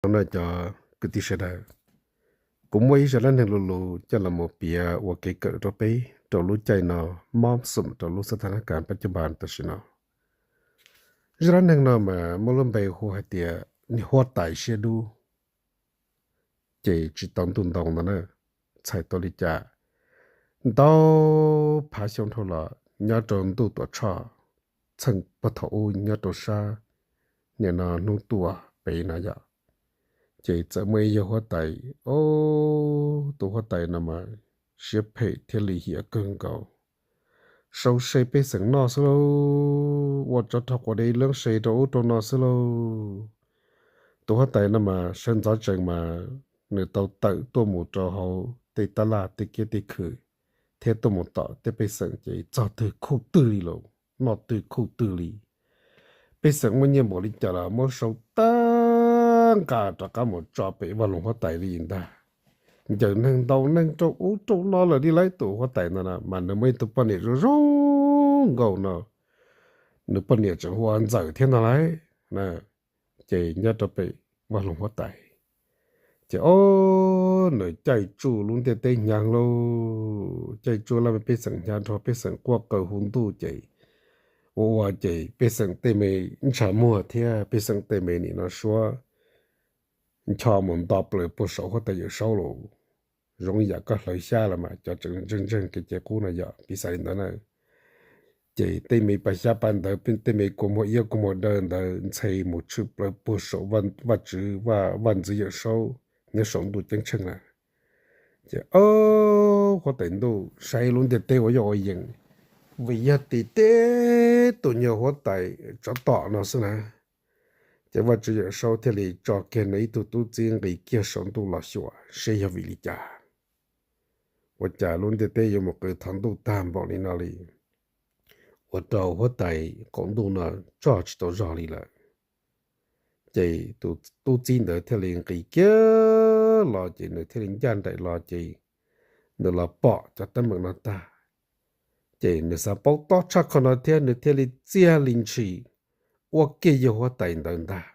Cov kwv tij sawv daws, kuv muaj ib zaj dab neeg lus lus coj los mus piav ua kev kawm rau peb rau lub caij no, mob xum rau lub xab thas nab kas pab caj npas tam sim no. Zaj dab neeg no mas muaj lub npe hu hais tias niag huab tais siab dub. Ces tsis tau ntuj ntoo ntawd na, txhais tau li cas, ntau phav xyoo dhau los nyob rau ntuj tuam tshoj, txheej puag thaum ub nyob rau sab niam no hnub tuaj pem no yom, ces txawm muaj ib yawg huab tais, o, tus huab tais no mas siab phem thiab lim hiam kawg nkaus, sau se pej xeem noj xwb lauj, ua tsov rog quav dev leeb se rau ub rau no xwb lauj. Tus huab tais no mas sawv ntxov tsees mas nws tau tawm tuaj mus rau hauv tej tab laj tej kiab tej khw thiab tuaj mus tom tej pej xeem ces txog twg khuj twg li lauj, noj twg khuj twg li. Pej xeem muaj nyiaj npaum li cas los muab sau tag nqa rov qab mus tso pem vaj loog huab tais li ntag. Ncaws neeg ntaus neeg rau ub rau no lawm li lauj. Tus huab tais no mas nws muaj ib tug poj niam zoo zoo nkauj no, nws poj niam tseem hu ua Ntxawm thiab no lauj. Ces nyob rau pem vaj loog huab tais, ces o, nws caij tsuj lub ntiaj teb hnyav lauj, caij tsuj laj mej pej xeem hnyav nrho, pej xeem quaj qw hu ntuj ces ua ua ces pej xeem tej me ntshav muag thiab pej xeem tej me nim no suab ncho mus nto plaws puag saum huab tais Yawm Saub lauj. Zoo yam koj hlawv xyab los mas cov tseem ntseeg ntseeg kev cai qub no yog piv xam li ntawd na. Ces tej me pa xyab pa ntawv, tej me kua muag iab kua muag daw ntawd ntxhe mus tshwm plaws puag saum Vajtswv, Vaj ntxwv Yawm Saub nyob saum ntuj ceeb tsheej na. Ces o, huab tais ntuj saib lub ntiaj teb ua yoj ua yees, vim yog tim teb tus nyuag huab tais tsov tom no xwb na. Ces Vajtswv Yawm Saub thiaj li tso kiag nws ib tug tub txib nqis kiag saum ntuj los xyuas seb yog vim li cas, ua cas lub ntiaj teb yuav mus qw thov ntuj tag npaum li no li, ua rau huab tais qaum ntuj no tso tsis tau zog li lawm. Ces tus tub txib ntawd thiaj li nqis kiag los ces nws thiaj li ncaj nraim los ces nws los pom cov teeb meem no tag, ces nws xav paub tob tshaj qhov no thiab nws thiaj li txiag li ntshis ua kiag yawg huab tais ntawd ntag,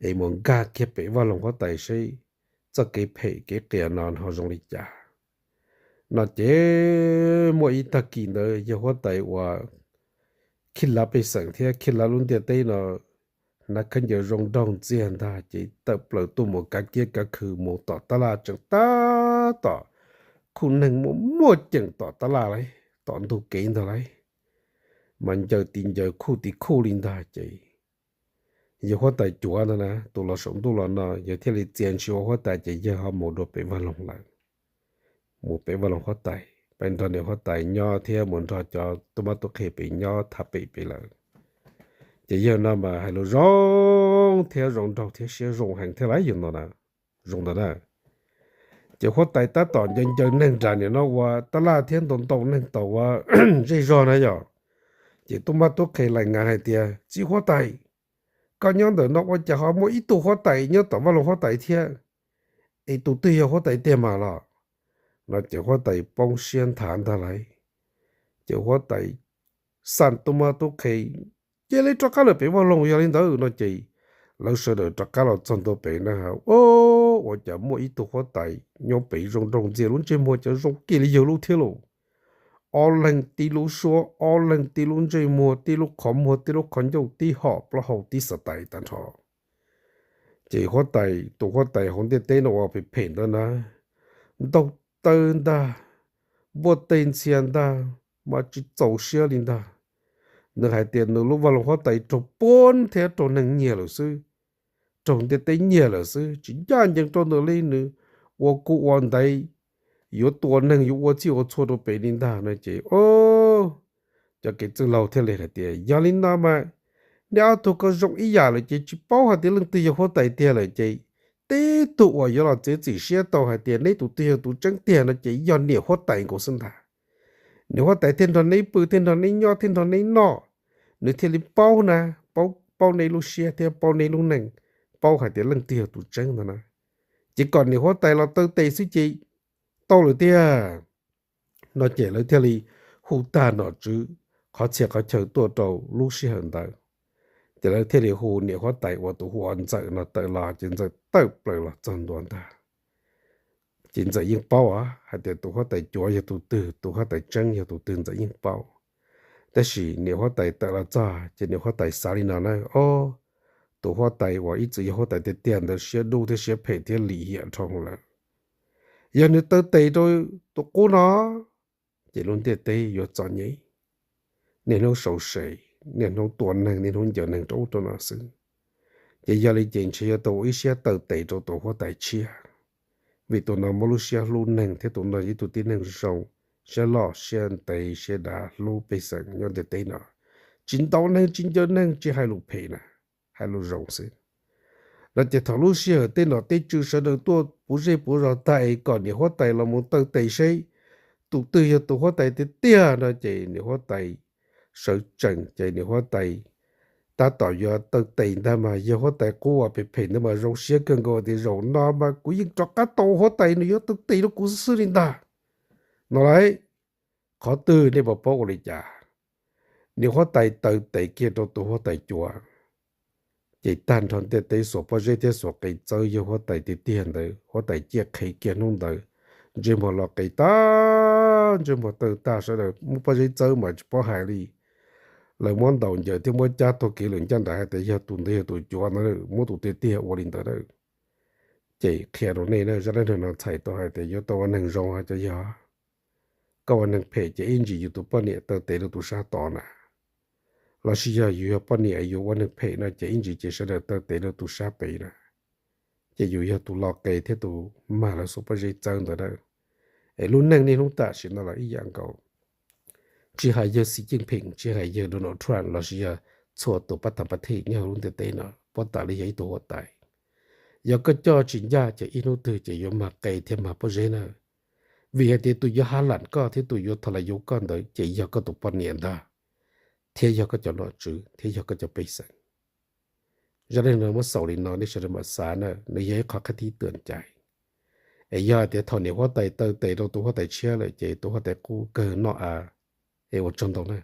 es mus nkag kiag pem vaj loog huab tais seb txoj kev phem kev qias no ho zoo li cas. No ces muaj ib tag kis ntawd yawg huab tais uas khib lav pej xeem thiab khib lav lub ntiaj teb no, hnav khaub ncaws zoo nraug ntxiag ntag ces tawm plaws tuaj mus kav kiab kav khw mus tom tab laj tseem tab tom khuj neeg muaj muaj ceem tom tab laj lauj, tom ntug kev ntag lauj, mas ncaws tim ncaws khuj tim khuj li ntag ces yawg huab tais cuav ntag na, tus los saum ntuj los no yawg thiaj li txia ntshis ua huab tais ces yawg ho mus dua pem vaj loog lawm. Mus pem vaj loog huab tais, peb nrog niam huab tais nyob thiab mus nrog cov tub mab tub qhe pem nyob thaj pem pem lawm. Ces yawg no mas hais lus zoo thiab zoo nraug thiab siab zoo heev thiab lauj, yawg no zoo ntawd na. Ces huab tais tab tom ncaws ncaws neeg nram niam no ua tab laj thiab ntaus ntaus neeg tom ua zej zog na yom. Ces tub mab tub qhe lais ngas hais tias, Txiv huab tais, koj nyob ntawm no ua cas ho muaj ib tug huab tais nyob tom vaj loog huab tais thiab? Es tus twg yog huab tais tiag mas los? No ces huab tais poob siab nthav ntag lauj. Ces huab tais xaj tub mab tub qhe, Cia li rov qab lawm pem vaj loog, yog li ntawd no ces lawv sawv daws rov qab los txog ntua pem na. Ua cas muaj ib tug huab tais nyob pem zoo nraug ntxiag, lub ntsej muag cov zoo kiag li yawg lub thiab lauj. Ob leeg tib lub suab, ob leeg tib lub ntsej muag, tib lub qhov muag, tib lub qhov ncauj, tib hom plaub hau, tib xav tais tag nrho. Ces huab tais, tus huab tais hauv ntiaj teb no uas phem phem ntawd na, ntaug taw ntag, npuaj teg ntxhia ntag, mas tsis txaus siab li ntag. Nws hais tias nws lub vaj loog huab tais raug puab thiab raug neeg nyiag lawm xwb, raug ntiaj teb nyiag lawm xwb, tsis ncaj ncees rau nws li. Nws ua kuj ua ntaiv, yuav tua neeg yuav ua txhij ua txhua rau pem li ntag no ces, o, cov kev txwj laug thiaj li hais tias, Yog li no mas nej ob tug ko zoo ib yam lawm ces tsis paub hais tias leej twg yog huab tais tiag lawm ces tib tug uas yuav los txiav txim siab tau hais tias neb tus twg yog tus tseeb tiag no ces yog niam huab tais nkaus xwb ntag. Niam huab tais thiaj nrog neb pw, thiaj nrog neb nyob, thiaj nrog neb noj, nws thiaj li paub na, paub, paub neb lub siab thiab paub neb lub neej, paub hais tias leej twg yog tus tseeb ntag na. Ces kom niam huab tais los taw tes xwb ces tau lawm tiag. No ces lawv thiaj li hu tag nom tswv qhov txhia qhov chaw tuaj rau lub sij hawm ntawd. Ces lawv thiaj li hu niam huab tais uas tus hu ua Ntxawm no tawm los, ces Ntxawm tawm plaws los txog ntua ntag. Ces Ntxawm yeej paub hais tias tus huab tais cuav yog tus twg, tus huab tais tseeb yog tus twg Ntxawm yeej paub. Tab sis niam huab tais tawm los txog ces niam huab tais xav li no na, o, tus huab tais uas ib txwm yog huab tais tiag tiag ntawd siab dub thiab siab phem thiab lim hiam dhau lawm. Yog nws taw tes rau tus qub no, ces lub ntiaj teb yuav txom nyem, niaj hnub sau se, niaj hnub tua neeg, niaj hnub ncaws neeg rau ub rau no xwb. Ces yog li ces ntshe yuav tau ua ib siab taw tes rau tus huab tais tshiab, vim tus no muaj lub siab hlub neeg thiab tus no yog ib tug tib neeg zoo, siab loj siab ntev siab dav hlub pej xeem nyob ntiaj teb no, tsis ntaus neeg tsis ncaws neeg tsis hais lus phem na, hais lus zoo xwb. No ces thaum lub sij hawm tej nom tej tswv sawv daws tuaj puv zej puv zos tag es kom niam huab tais los mus taw tes seb tus twg yog tus huab tais tiag tiag no ces niam huab tais sawv tsees ces niam huab tais tab tom yuav taw tes ntag mas yog huab tais qub uas phem phem ntawd mas zoo siab kawg nkaus tias zaum no mas kuv yeej rov qab tau huab tais nws yuav taw tes rau kuv xwb li ntag no lauj. Qhov twg nej puas paub ua li cas? Niam huab tais taw tes kiag rau tus huab tais cuav, ces tag nrho ntiaj teb xuas pob zeb thiab xuas qe txawb yawg huab tais tiag tiag ntawd, huab tais ciaj qhev kiag hnub ntawd, ntsej muag lo qe tag, ntsej muag tawg tag, sawv daws muab pob zeb txawb mas tsis paub hais li. Lawv muab ntaus ncaws thiab muab cab taug kev lawm ncaj nraim hais tias yog tus ntawd yog tus cuav ntawd, muab tus tiag tiag ua li ntawd na. Ces qhia rau nej na, zaj dab neeg no txhais tau hais tias yuav tau ua neeg zoo hais tias yog koj ua neeg phem ces ib ntsis yus tus poj niam taw tes rau tus sab tod na, lossis yog yus yog poj niam yus ua neeg phem no ces ib ntsis ces sawv daws taw tes rau tus sab pem na, ces yus yog tus lo qe thiab tus mag lawv xuas pob zeb txawb ntawd na. Es lub neej niaj hnub tam sim no los ib yam nkaus, tsis hais yawg Xi Jinping, tsis hais yawg Donald Trump lossis yog txhua tus pab tam pab thej nyob hauv lub ntiaj teb no puag ta li yog ib tug huab tais. Yog koj coj tsis ncaj ces ib hnub twg ces yuav mag qe thiab mag pob zeb na. Vim hais tias tus yuav hab lam koj thiab tus yuav tho la yuv koj ntawd ces yog koj tus poj niam ntag, thiab yog koj cov nom tswv thiab yog koj cov pej xeem. Zaj dab neeg no muab xaus li no nej sawv daws mam xav na, nws yog ib qho qhab thib tuam cai. Es yog hais tias thaum niam huab tais taw tes rau tus huab tais tshiab lawm ces tus huab tais qub kawg noj av, es ua tsaug ntau na.